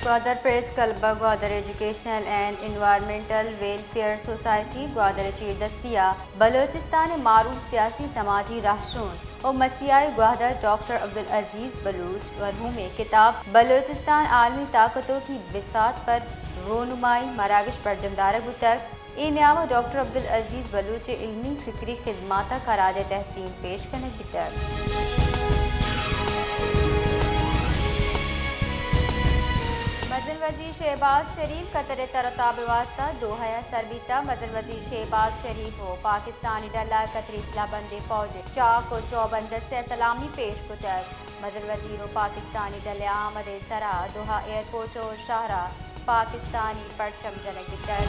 Gwadar press club ء Gwadar educational and environmental welfare society Gwadar ء چیردستی ء بلوچستان ء معروف سیاسی سماجی رہشون و مسیحائی گوہدار ڈاکٹر عبدالعزیز بلوچ مرحوم ء کتاب بلوچستان عالمی طاقتوں کی بساط پر رونمائی مراگش برجم دارگ بوتگ۔ اے نیام ء ڈاکٹر عبدالعزیز بلوچ ء علمی فکری خدماتاں خراج تحسین پیش کنگ بیتگ۔ مزن وزیر شہباز شریف قطر ء تر ء تاب ء واستہ دوحہ ء سر بیتگ۔ مزن وزیر شہباز شریف و پاکستانی ڈل ء قطری سلاہ بندیں فوج ء چاک و چوبندست ء سلامی پیش کتگ۔ مزن وزیر و پاکستانی ڈل ء آمد ء سرا دوحہ ایئرپورٹ و شہر ء پاکستانی پرچم جنگ بیتگ۔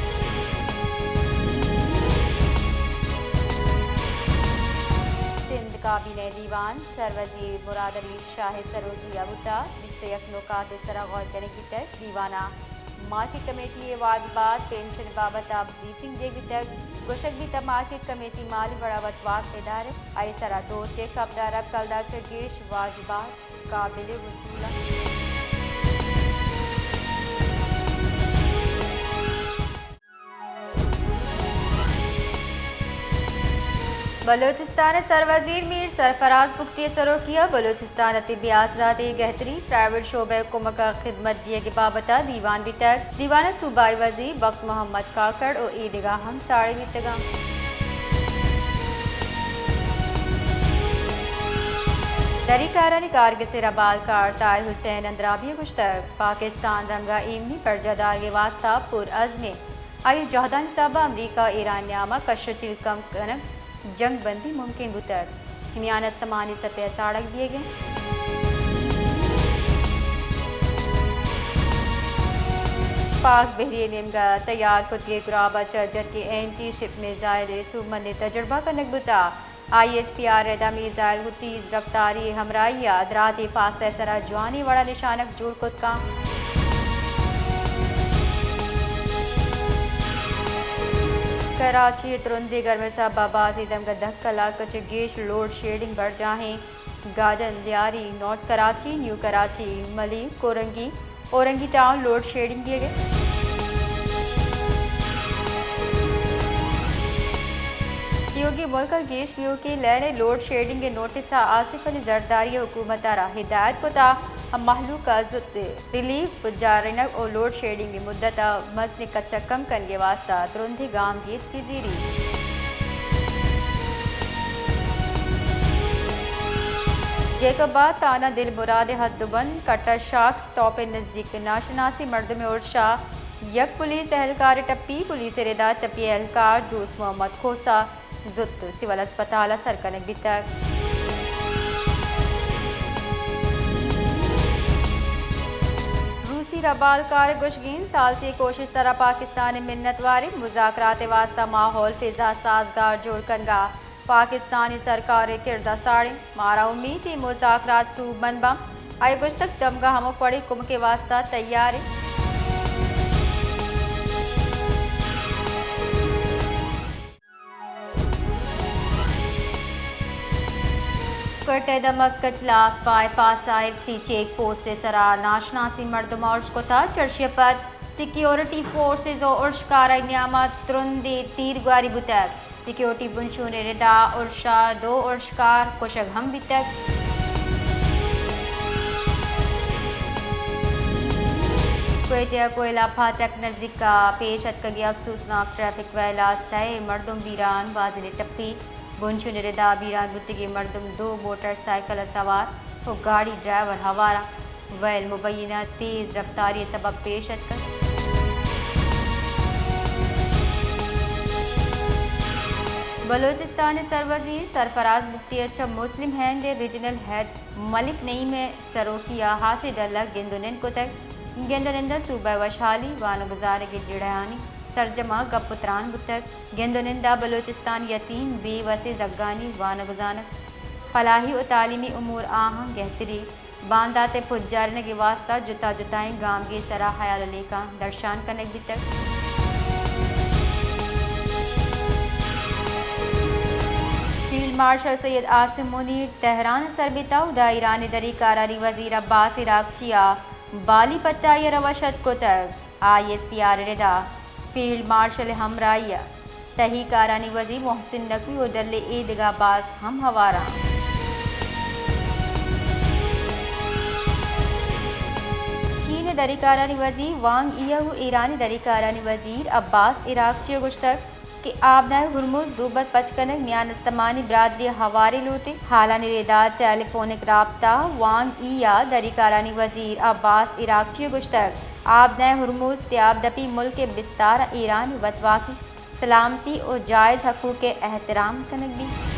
سندھ کابینہ دیوان سروزیر مراد علی شاہ سروکی ء بوتگ، بیست و یک نکات ء سرا غور کنگ بیتگ۔ دیوان ء مارکیٹ کمیٹی ء واجبات پنشن بابت ء بریفنگ دیگ بیتگ۔ گوشگ بیتگ مارکیٹ کمیٹی مالی وڑا وت واک ء دارگ، آئی سرا دو چیک اپ دارگ، کلدار چہ گیش واجبات قابل وصول انت۔ بلوچستان ء سروزیر میر سرفراز بگٹی ء سروکی ء بلوچستان ء طبی آسراتی ء گہتری پرائیویٹ شعبہ ء کمک ء خدمت دیگ ء بابت ء دیوان بیتگ۔ دیوان ء صوبائی وزیر بخت محمد کاکڑ و ایدگہ ہم ساڑی بیتگاں۔ دری کارانی کارگس ء ربالکار طاہر حسین اندرابی ء گوشتگ، پاکستان دمگا ایمنی برجاہ دارگ ء واستہ پر عزم انت۔ آئی ء جہدانی سبب ء امریکہ ء ایران نیام ء کش ء چیل کم کنگ جنگ بندی ممکن بوتگ۔ میان استمانی سطح ء ساڑگ دیگ انت۔ پاک بحری ء نیمگ ء تیار کتگیں گراب ء چہ جتگیں اینٹی شپ میزائل ء سوبمندیں تجربہ کنگ بوتگ۔ آئی ایس پی آر ء میزائل گوں تیز رفتاری ء ہمراہی ء دراجیں فاصلہ ء سرا جوانیں وڑا نشانگ جوڑ کت کنت۔ کراچی ء ترندیں گرم ء سبب ء بازیں دمگ ء دہ کلاک ء چہ گیش لوڈ شیڈنگ برجاہیں۔ گاجن، لیاری، نارتھ کراچی، نیو کراچی، ملیر، کورنگی، اورنگی ٹاؤن لوڈ شیڈنگ دیگ ء۔ تیوگیں ملک ء گیش بیوکیں لین ء لوڈ شیڈنگ ء نوٹس ء آصف علی زرداری ء حکومت ء را ہدایت کت ء مہلوک ء زوت ریلیف پجارینگ ء لوڈ شیڈنگ ء مدت ء مزنیں کچ ء کم کنگ ء واستہ ترندیں گام گیت کہ زیری۔ جیکب آباد تھانہ دل مراد ء حد و بند کٹا شاک اسٹاپ ء نزیک ناشناسیں مردمے ارشا یک پولیس اہلکار ء ٹپی، پولیس ء ردا ٹپی اہلکار دوست محمد کھوسہ زوت سول ہسپتال ء سر کنگ بیتگ۔ روسی ربالکار ء گوشگیں، ثالثی کوشش سرا پاکستان ء منت واریں، مذاکرات ء واستہ ماحول فضا سازگار جوڑ کنگا پاکستانی سرکار ء کرد ء ساڑیں، مارا امیت ایں مذاکرات سوبمند باں۔ آئی ء گوشتگ دمگا ہمک وڑیں کمک ء واستہ تیار ایں۔ کوئٹہ ء دمگ کچلاک بائی پاس ء ایف سی چیک پوسٹ ء سرا ناشناسیں مردم ء ارش کتگ۔ چرشی ء پد سیکیورٹی فورسز ء ارشکارانی نیام ء ترندیں تیرگواری بوتگ۔ سیکیورٹی بنشون ء ردا ارش ء دو ارشکار کشگ ہم بیتگ۔ کوئٹہ ء کوئلہ پھاٹک نزیک ء پیش اتکگیں افسوسناک ٹریفک ویل ء سئے مردم بیران، بازینے ٹپی۔ بنشون ء ردا بیران بوتگیں مردم دو موٹر سائیکل ء سوار و گاڑی ڈرائیور ہوار انت۔ ویل مبینہ تیز رفتاری ء سبب پیش اتکگ۔ بلوچستان ء سروزیر سرفراز بگٹی ء چہ مسلم ہند ء ریجنل ہیڈ ملک نعیم ء سروکی ء ہاسیں ڈل ء گند و نند کتگ۔ گند و نند ء صوبہ ء وشحالی، وانگ و زانگ ء جیڑہانی سرجم ء گپ و تران بوتگ۔ گند و نند ء بلوچستان یتیم بے وسیں زھگانی وانگ و زانگ، فلاحی و تعلیمی امور آہاں گہتری، باندات ء پجارینگ ء واستہ جتا جتائیں گامگیج سرا ہیال و لیکہاں درشان کنگ بیتگ۔ فیلڈ مارشل سید عاصم منیر تہران ء سر بیتگ، اودا ایران ء دری کارانی وزیر عباس عراقچی ء بالی پٹ ءَ آئی ءَ روش اتک کتگ۔ آئی ایس پی آر ءِ ردا فیلڈ مارشل ءِ ہمراہی ءَ تہی کارانی وزیر محسن نقوی ءُ ڈل ءِ اے دگہ باز ہم ہوار اَنت۔ چین ءِ دری کارانی وزیر وانگ ای ءُ ایران ءِ دری کارانی وزیر عباس عراقچی ءَ گوشتگ کہ آبنائے ہرمز دوبر پچ کنگ میان استمانی برادری ءِ ہوارے لوٹ اِنت۔ ہالانی ردا ٹیلی فونک رابطہ، وانگ ای ءُ دری کارانی وزیر عباس عراقچی ءَ گوشتگ، آبنائے ہرمز تیاب دپی ملک ءِ بستار ءَ ایران ءِ وتواکی، سلامتی ءُ جائز حقوق ءِ احترام کنگ بیت۔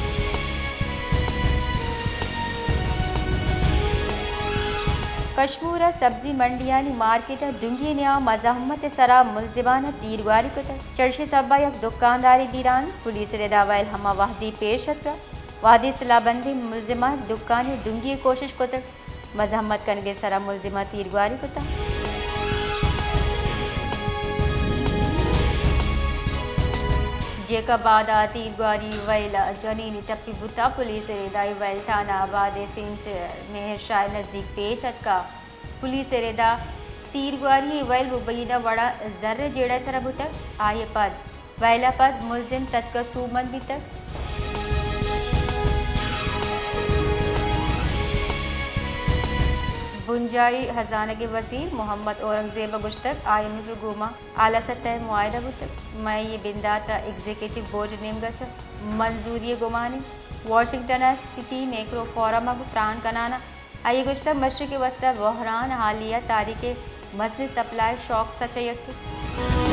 کشمور ءِ سبزی منڈیانی مارکیٹ ءَ ڈنگی نیام مزاحمت ءِ سرا ملزمان ءَ تیرگواری کتگ۔ چرشی سبب ءَ یک دکاندارے بیران، پولیس ءِ ردا ویل ہما وہدی پیش اتکگ۔ وہدی سلاہ بندیں ملزماں دکانے ڈنگی ءِ کوشش کتگ، مزاحمت کنگ ءِ سرا ملزماں تیرگواری کتگ۔ جیکب آباد ءَ تیرگواری ویل ءَ جنینے ٹپی بوتگ، پولیس ءِ ردا اے ویل تھانہ آباد ءِ سینچ مہر شاہ ءِ نزیک پیش اتکگ۔ پولیس ءِ ردا تیرگواری ءِ ویل مبینہ وڑ ءَ زر ءِ جیڑہ ءِ سرا بوتگ۔ آئی ءَ پد، ویل ءَ پد ملزم تچک ءَ سوبمند بیتگ۔ بنجاہی ہزانگ ءِ وزیر محمد اورنگزیب ءَ گوشتگ، آئی ایم ایف ءِ گوما اعلی سطح ءِ معاہدہ بوتگ، مئی ءِ بندات ءَ ایگزیکٹو بورڈ ءِ نیمگ ءَ چہ منظوری ءِ گمان اِنت۔ واشنگٹن ءَ سٹی میکرو فورم ءَ گوں تران کنان ءَ آئی ءَ گوشتگ، مشرق ءِ واستہ بحران حالیہ تاریخ ءِ مزنیں سپلائی شاکس ءَ چہ یکے۔